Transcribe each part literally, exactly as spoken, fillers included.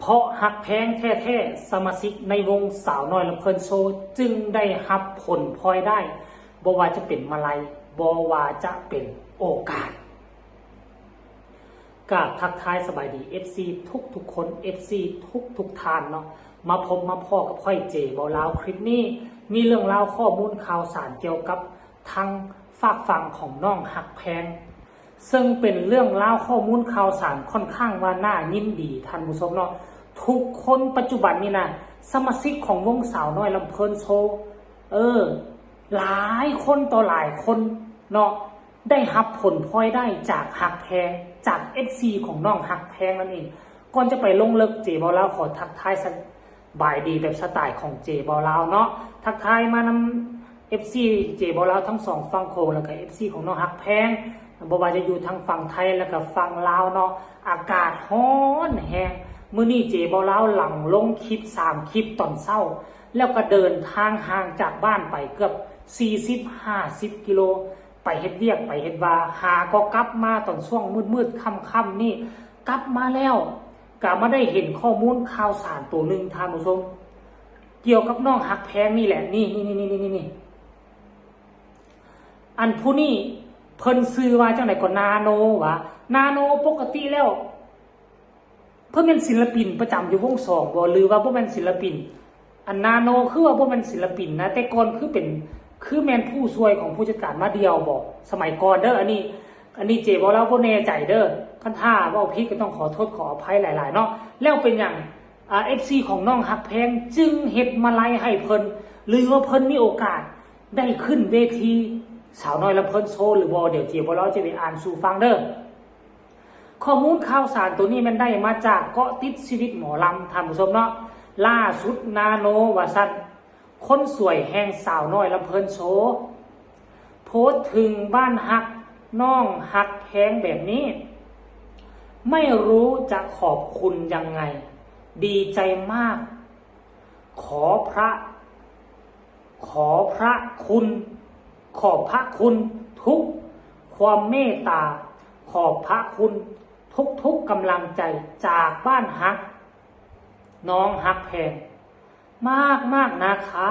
เพราะฮักแพงแท้ๆ สมาชิกในวงสาวน้อยลำเพลินโชว์จึงได้รับผลพลอยได้ บ่ว่าจะเป็นมาลัย บ่ว่าจะเป็นโอกาส กราบทักทายสบายดี เอฟซี ทุกๆ คน เอฟซี ทุกๆ ท่านเนาะ มาพบมาพ้อกับข้อยเจบ่าวลาว คลิปนี้มีเรื่องราวข้อมูลข่าวสารเกี่ยวกับทางฝากฝั่งของน้องฮักแพง ซึ่งเป็นเรื่องราวข้อมูลข่าวสารค่อนข้างว่าน่ายินดีท่านผู้ชมเนาะ ทุกคนปัจจุบันนี่นะ สมาชิกของวงสาวน้อยลำเพลินโชว์ เออ หลายคนต่อหลายคนเนาะ ได้รับผลพลอยได้จากฮักแพง จาก เอฟซี ของน้องฮักแพงนั่นเอง ก่อนจะไปลงลึกเจบ่าวลาวขอทักทายสบายดีแบบสไตล์ของเจบ่าวลาวเนาะ ทักทายมานำ เอฟซี เจบ่าวลาวทั้งสองฝั่งโขง แล้วก็ เอฟซี ของน้องฮักแพง บ่ว่าจะอยู่ทางฝั่งไทยแล้วก็ฝั่งลาวเนาะ อากาศร้อนแฮง มื้อนี้เจบ่าวลาวหลังลงคลิปสามคลิปตอนเช้า แล้วก็เดินทางห่างจากบ้านไปเกือบสี่สิบห้าสิบกิโล ไปเฮ็ดเวียกไปเฮ็ดวา หาก็กลับมาตอนช่วงมืดๆ ค่ำๆ นี่ กลับมาแล้ว ก็มาได้เห็นข้อมูลข่าวสารตัวหนึ่งท่านผู้ชม เกี่ยวกับน้องฮักแพงนี่แหละ นี่นี่นี่นี่นี่นี่ อันผู้นี้เพิ่นชื่อว่าจังได๋ก็ นาโน หวา นาโน ปกติแล้ว เพิ่นเป็นศิลปินประจำอยู่วงสองบ่ หรือว่าบ่แม่นศิลปิน อัน นาโน คือว่าบ่แม่นศิลปินนะ แต่ก่อนคือเป็น คือแม่นผู้ช่วยของผู้จัดการมาเดี่ยวบ่ สมัยก่อนเด้อ อันนี้ อันนี้เจบ่าวลาวบ่แน่ใจเด้อ คันถ้าเว้าผิดก็ต้องขอโทษขออภัยหลายๆ เนาะ แล้วเป็นหยัง อ่า เอฟซี ของน้องฮักแพงจึงเฮ็ดมาลัยให้เพิ่น หรือว่าเพิ่นมีโอกาสได้ขึ้นเวทีสาวน้อยลำเพลินโชว์หรือบ่ เดี๋ยวเจบ่าวลาวจะไปอ่านสู่ฟังเด้อ ข้อมูลข่าวสารตัวนี้แม่นได้มาจากเกาะติดชีวิตหมอลำท่านผู้ชมเนาะ ล่าสุด นาโน ว่าซั่น คนสวยแห่งสาวน้อยลำเพลินโชว์ โพสต์ถึงบ้านฮักน้องฮักแพงแบบนี้ ไม่รู้จะขอบคุณยังไง ดีใจมาก ขอพระ ขอพระคุณ ขอบพระคุณทุกความเมตตา ขอบพระคุณทุกๆ กำลังใจจากบ้านฮัก น้องฮักแพง มากมากๆ นะคะ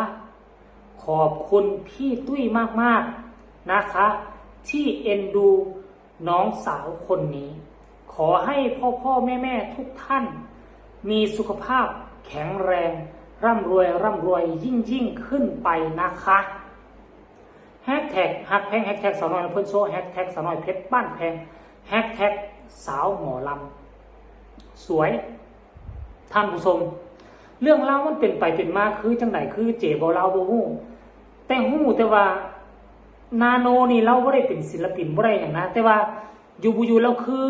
ขอบคุณพี่ตุ้ยมากๆ นะคะ ที่เอ็นดูน้องสาวคนนี้ ขอให้พ่อพ่อแม่แม่ทุกท่าน มีสุขภาพแข็งแรง ร่ำรวยร่ำรวยยิ่งยิ่งขึ้นไปนะคะ แฮชแท็กฮักแพง แฮชแท็กสาวน้อยลำเพลินโชว์ แฮชแท็กสาวน้อยเพชรบ้านแพง แฮชแท็กสาวหมอลำสวย ท่านผู้ชม เรื่องราวมันเป็นไปเป็นมาคือจังได คือเจบ่าวลาวบ่ฮู้ แต่ฮู้แต่ว่า นาโน นี่ลาวบ่ได้เป็นศิลปินบ่ได้หยังนะ แต่ว่าอยู่บ่อยู่ลาวคือ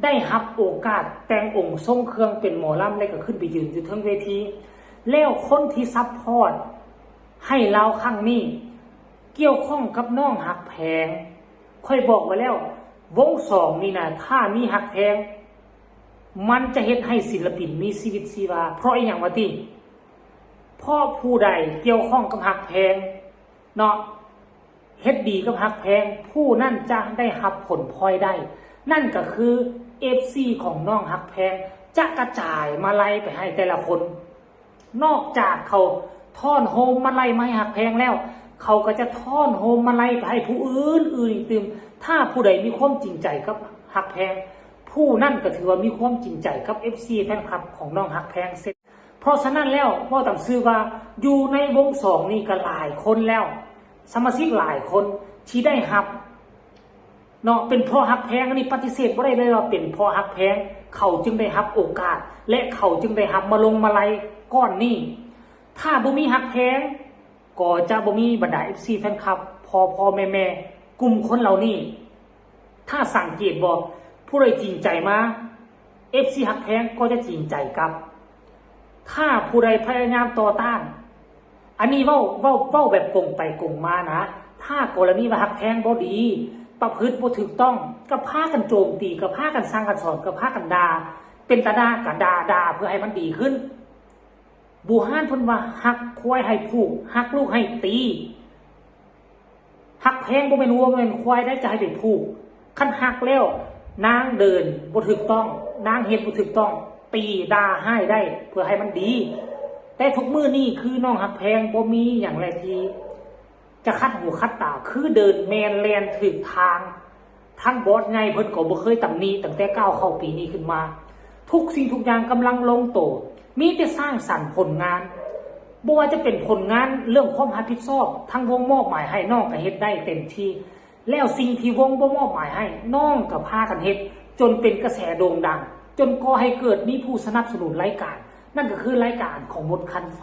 ได้รับโอกาสแต่งองค์ทรงเครื่องเป็นหมอลำ แล้วก็ขึ้นไปยืนอยู่เทิงเวที แล้วคนที่ซัพพอร์ตให้ลาวครั้งนี้ เกี่ยวข้องกับน้องฮักแพง ข้อยบอกไว้แล้ว วงสองนี่นะ ถ้ามีฮักแพง มันจะเฮ็ดให้ศิลปินมีชีวิตชีวา เพราะอีหยังวะติ เพราะผู้ใดเกี่ยวข้องกับฮักแพงเนาะ เฮ็ดดีกับฮักแพง ผู้นั้นจะได้รับผลพลอยได้ นั่นก็คือ เอฟซี ของน้องฮักแพง จะกระจายมาลัยไปให้แต่ละคน นอกจากเขาท้อนโฮมมาลัยมาให้ฮักแพงแล้ว เขาก็จะท้อนโฮมมาลัยไปให้ผู้อื่นอื่นอีกตื่ม ถ้าผู้ใดมีความจริงใจกับฮักแพง ผู้นั้นก็ถือว่ามีความจริงใจกับ เอฟซี แฟนคลับของน้องฮักแพงเช่น เพราะฉะนั้นแล้วเว้าตามซื่อว่าอยู่ในวงสองนี่ก็หลายคนแล้ว สมาชิกหลายคนที่ได้รับเนาะ เป็นเพราะฮักแพง อันนี้ปฏิเสธบ่ได้เลยว่าเป็นเพราะฮักแพง เขาจึงได้รับโอกาส และเขาจึงได้รับมาลงมาลัยก้อนนี้ ถ้าบ่มีฮักแพง ก็จะบ่มีบรรดา เอฟซี แฟนคลับ พ่อพ่อแม่แม่กลุ่มคนเหล่านี้ ถ้าสังเกตบ่ ผู้ใดจริงใจมา เอฟซี ฮักแพงก็จะจริงใจกลับ ถ้าผู้ใดพยายามต่อต้าน อันนี้เว้าเว้าเว้าแบบกงไปกงมานะ ถ้ากรณีว่าฮักแพงบ่ดี ประพฤติบ่ถูกต้อง ก็พากันโจมตี ก็พากันสั่งกันสอน ก็พากันด่า เป็นตาด่าก็ด่าด่าเพื่อให้มันดีขึ้น โบราณเพิ่นว่าฮักควายให้ผูก ฮักลูกให้ตี ฮักแพงบ่แม่นวัวบ่แม่นควายได้จะให้ไปผูก คันฮักแล้ว นางเดินบ่ถูกต้อง นางเฮ็ดบ่ถูกต้อง ตีด่าฮ้ายได้ เพื่อให้มันดี แต่ทุกมื้อนี้คือน้องฮักแพงบ่มีหยังแลที่จะขัดหูขัดตา คือเดินแม่นแล่นถูกทาง ทั้งบอสใหญ่เพิ่นก็บ่เคยตำหนิตั้งแต่ก้าวเข้าปีนี้ขึ้นมา ทุกสิ่งทุกอย่างกำลังลงโต มีแต่สร้างสรรค์ผลงาน บ่ว่าจะเป็นผลงานเรื่องความรับผิดชอบ ทั้งวงมอบหมายให้น้องก็เฮ็ดได้เต็มที่ แล้วสิ่งที่วงบ่มอบหมายให้น้องก็พากันเฮ็ด จนเป็นกระแสโด่งดัง จนก่อให้เกิดมีผู้สนับสนุนรายการ นั่นก็คือรายการของมดคันไฟ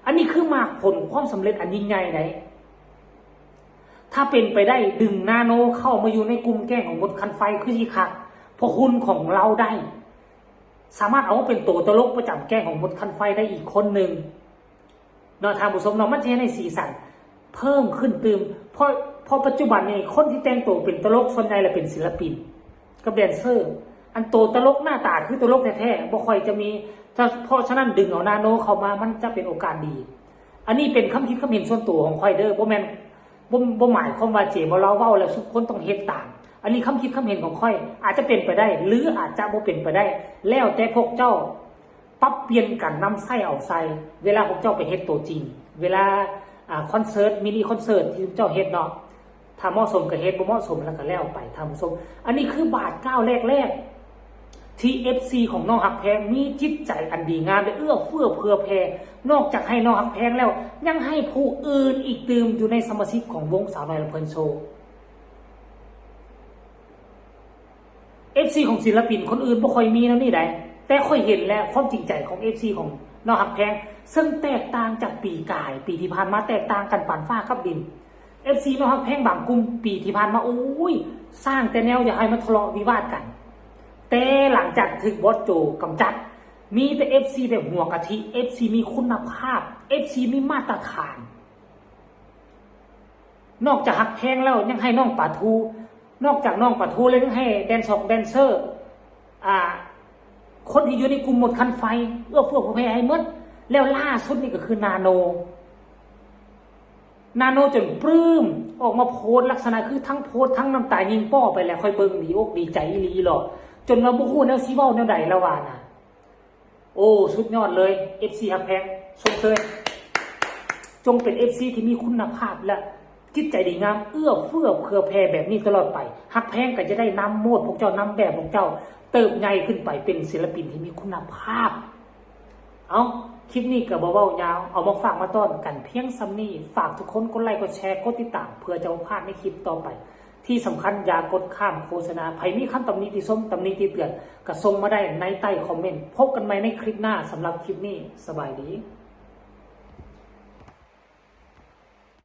อันนี้คือหมากผลความสำเร็จอันยิ่งใหญ่ไดถ้าเป็นไปได้ดึงนาโนเข้ามาอยู่ในกลุ่มแก๊งของมดคันไฟคือสิคัก เพราะคุณของเราได้ สามารถเอาเป็นตัวตลกประจำแก๊งของมดคันไฟได้อีกคนหนึ่งเนาะท่านผู้ชมเนาะ มันจะให้สีสันเพิ่มขึ้นตื่ม เพราะเพราะปัจจุบันนี้คนที่แต่งตัวเป็นตลกส่วนใหญ่ละเป็นศิลปิน กับแดนเซอร์ อันโตตลกหน้าตาคือตลกแท้ๆบ่ค่อยจะมี ถ้าเพราะฉะนั้นดึงเอานาโนเข้ามามันจะเป็นโอกาสดี อันนี้เป็นความคิดความเห็นส่วนตัวของข้อยเด้อ บ่แม่น บ่บ่หมายความว่าเจบ่ลาวเว้าแล้วทุกคนต้องเฮ็ดตาม อันนี้ความคิดความเห็นของข้อย อาจจะเป็นไปได้ หรืออาจจะบ่เป็นไปได้ แล้วแต่พวกเจ้าปรับเปลี่ยนกันนำใช้เอาใส่ เวลาพวกเจ้าไปเฮ็ดตัวจริง เวลาอ่าคอนเสิร์ต มินิคอนเสิร์ตที่เจ้าเฮ็ดเนาะ ถ้าเหมาะสมก็เฮ็ด บ่เหมาะสมแล้วก็แล้วไปท่านผู้ชม อันนี้คือบาทก้าวแรกๆ ที่ เอฟซี ของน้องฮักแพงมีจิตใจอันดีงามและเอื้อเฟื้อเผื่อแผ่ นอกจากให้น้องฮักแพงแล้ว ยังให้ผู้อื่นอีกตื่มอยู่ในสมาชิกของวงสาวน้อยลำเพลินโชว์ เอฟซี ของศิลปินคนอื่นบ่ค่อยมีแนวนี้ไดแต่ข้อยเห็นแล้วความจริงใจของ เอฟซี ของน้องฮักแพง ซึ่งแตกต่างจากปีกาย ปีที่ผ่านมาแตกต่างกันปานฟ้ากับดิน เอฟซี น้องฮักแพงบางกลุ่มปีที่ผ่านมา โอ้ย สร้างแต่แนวอยากให้มาทะเลาะวิวาทกัน แต่หลังจากถูกบอสโจกำจัด มีแต่ เอฟซี แบบหัวกะทิ เอฟซี มีคุณภาพ เอฟซี มีมาตรฐาน นอกจากฮักแพงแล้วยังให้น้องปาทู นอกจากน้องปาทูแล้วยังให้แดนซอกแดนเซอร์ อ่า คนที่อยู่ในกลุ่มมดคันไฟ เอื้อเฟื้อเผื่อแผ่ให้หมด แล้วล่าสุดนี่ก็คือนาโน นาโนจนปลื้ม ออกมาโพสต์ลักษณะคือทั้งโพสต์ทั้งน้ำตายิงป้อไปแล้ว ค่อยเบิ่งดีอกดีใจอีหลีอีหลอ จนว่าบ่ฮู้แนวสิเว้าแนวใดแล้วว่านะ โอ้ สุดยอดเลย เอฟซี ฮักแพง ชมเชย จงเป็น เอฟซี ที่มีคุณภาพและจิตใจดีงาม เอื้อเฟื้อเผื่อแผ่แบบนี้ตลอดไป ฮักแพงก็จะได้นำโมดพวกเจ้านำแบบพวกเจ้า เติบใหญ่ขึ้นไปเป็นศิลปินที่มีคุณภาพ เอา คลิปนี้ก็บ่เว้ายาว เอามาฝากมาต้อนกันเพียงส่ำนี้ ฝากทุกคนกดไลค์กดแชร์กดติดตาม เพื่อจะบ่พลาดในคลิปต่อไป ที่สำคัญอย่ากดข้ามโฆษณา ไผมีคำตำหนิติชม ตำหนิติเตือน ก็ส่งมาได้ในใต้คอมเมนต์ พบกันใหม่ในคลิปหน้า สำหรับคลิปนี้ สบายดี